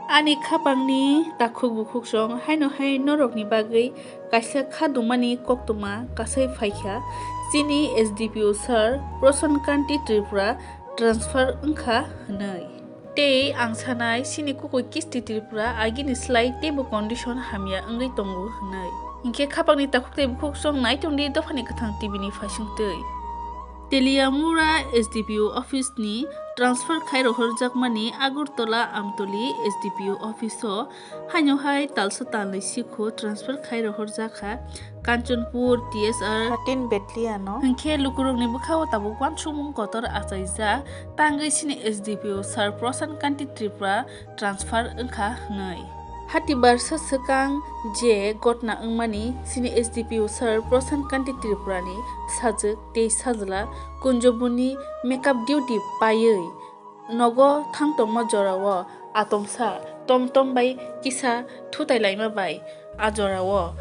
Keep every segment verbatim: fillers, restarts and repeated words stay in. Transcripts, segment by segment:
Ani khapangni takhuk bukhuk song haino hai norokni bagwi kaisa kha dungmani koktwma kasai phaikha. Chini S D P O sir Prasan Kanti Tripura transfer wngkha hwnwi. Tei ang sanai chini kukui kisti Tripura agini slai teibo condition hamya wngwi tongo hwnwi. Hinkhe khapangni takhuk tei bukhuk song nai tongdi dophani kwthang T V ni phaisingtwi. Teliamura S D P O office ni transfer khai rohorjakmani Agartala Amtoli S D P O office o haino hai talsa talnwi sikho transfer khai rohorjakha Kanchanpur T S R thirteen battalion o. Hinkhe lukurokni bwkhao tabuk uansukmung kotor achaijak tangwi chini S D P O sir Prasan Kanti Tripura transfer wngkha hwnwi. Hati barsa swkang je gotna wngmani chini S D P O sir Prasan Kanti Tripurani sajwk tei sajla Kunjobuni makeup duty paiwi nogo thang tongma jorao atomsa tom tom bai kisa thutai laima bai a jorao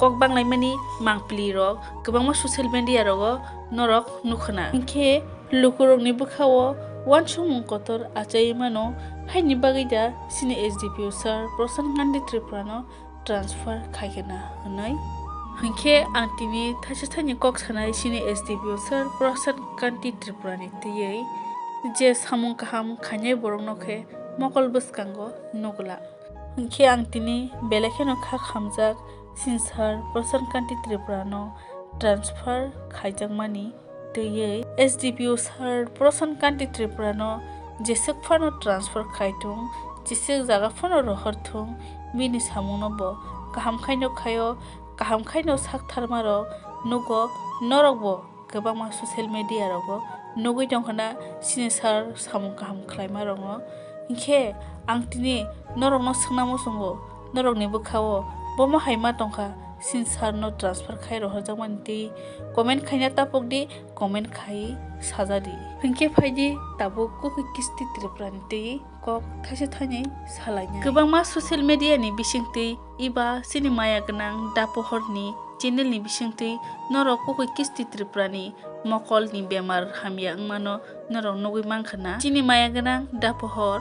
kok banglaimani mangpili rok kwbangma social media rogo norok nukhuna. Hinkhe lukurokni bwkhao uansukmung kotor achaiwi mano, haini bagwi da chini S D P O sir Prasan Kanti Tripurano transfer khaikhe na hwnwi. Hinkhe ang tini thaisa thaini kok sanai chini S D P O sir Prasan Kanti Tripurani twiwi je samung kaham khainai borokno khe mokol bwskango nukla. Hinkhe ang tini belai kheno kha khamjak chini sir Prasan Kanti Tripurano transfer khaijakmani twiwi S D P O sir Prasan Kanti Tripurano jeswk phano transfer khai thung, jeswk jaga phano rohor thung, bini samungno bo kaham khaino khaio, kaham khaino sak tharmarok nugo, norokbo kwbangma social media rogo nugwi tongkhana chini sir samung kaham khlaimarokno. Hinkhe ang tini norokno swngna muchungo, norokni bwkhao bomo hai ma tongkha, chini sir no transfer khai rohorjakmani tei comment khaina tapokdi, comment khai sajadi. Hinkhe phaidi tabuk kukui kisti Tripurani tei kok thaisa thainwi salaina. Kwbangma social media ni bisingtwi eba chini maya gwnang Dapohor ni channel ni bisingtwi norok kukui kisti Tripurani mokol ni bemar hamya wngmano norok nugwi mankha na. Chini maya gwnang Dapohor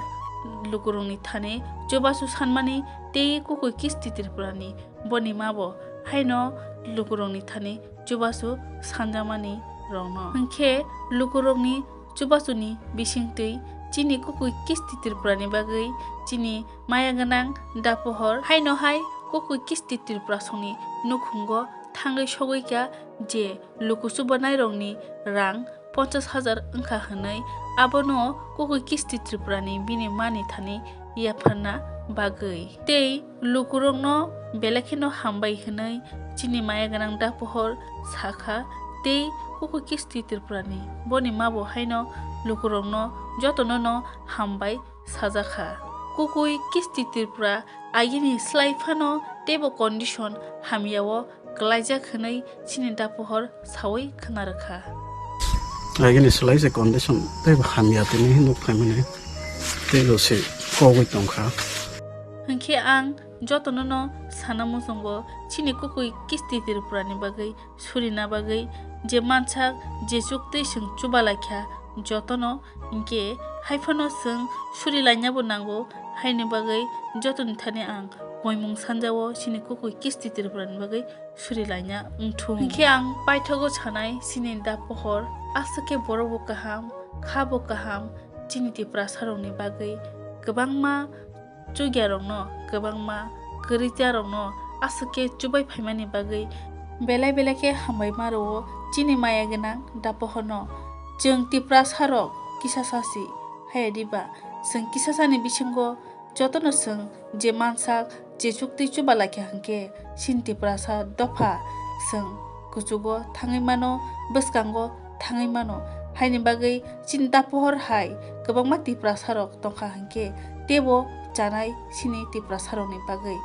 lukurokni thani chubachu sanmani tei kukui kisti Tripurani boni mabo haino lukurokni thani chubachu sanjamani rokno. Hinkhe lukurokni chubachuni bisingtwi chini kukui kisti Tripurani bagwi chini maya gwnang Dapohor haino hai kukui kisti Tripurasongni nukhungo thangwi sogwi kha je luku chubanairokni rang ponchas hajar wngkha hwnwi abono kukui kisti Tripurani bini mani thani yapharna bagwi. Tei lukurokno belai kheno hambai hwnwi chini maya gwnang Dapohor sakha tei kukui kisti Tripurani boni mabo haino lukurokno jotono no hambai sajakha. Kukui kisti Tripura agini slai phano teibo condition hamyao kwlaijak hwnwi chini Dapohor sawi khna rwkha. Agini slai se condition teibo hamya tini nuk phaimani teibo se kogwi tongkha. Hinkhe ang jotono no sana muchungo chini kukui kisti Tripurani bagwi surina bagwi je mansak je chuktwi chwng chubalaikha jotono, hinkhe haiphano chwng surilainabo nango, haini bagwi jotoni thani ang koimung sanjao chini kukui kisti Tripurani bagwi surilaina wngthung. Hinkhe ang paithago sanai chini Dapohor aswk khe borokbo kaham, khabo kaham, chini Tiprasarokni bagwi kwbangma chugyarokno, kwbangma kwrwitiarokno aswk khe chubai phaimani bagwi belai belai khe hambai ma rwo chini maya gwnang Dapohorno. Chwng Tiprasarok kisasa si, haya diba chwng kisasani bisingo jotono chwng je mansak je chuktwi chubalaikha hinkhe chini Tiprasa dopha chwng kuchugo thangwi mano, bwskango thangwi mano. Haini bagwi chini Dapohor hai kwbangma Tiprasarok tongkha hinkhe teibo chanai chini Tiprasarokni bagwi.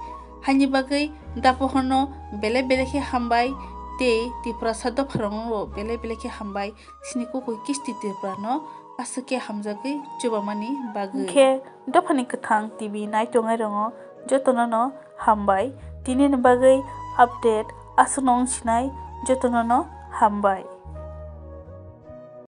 Haini bagwi Dapohorno belai belai khe hambai tei Tiprasa dopharokno belai belai khe hambai chini kukui kisti Tripurano aswk khe hamjagwi chubamani bagwi. Hinkhe dophani kwthang T V naitongnairongo jotono no hambai. Tinini bagwi update aswkno wng sinai jotono no hambai.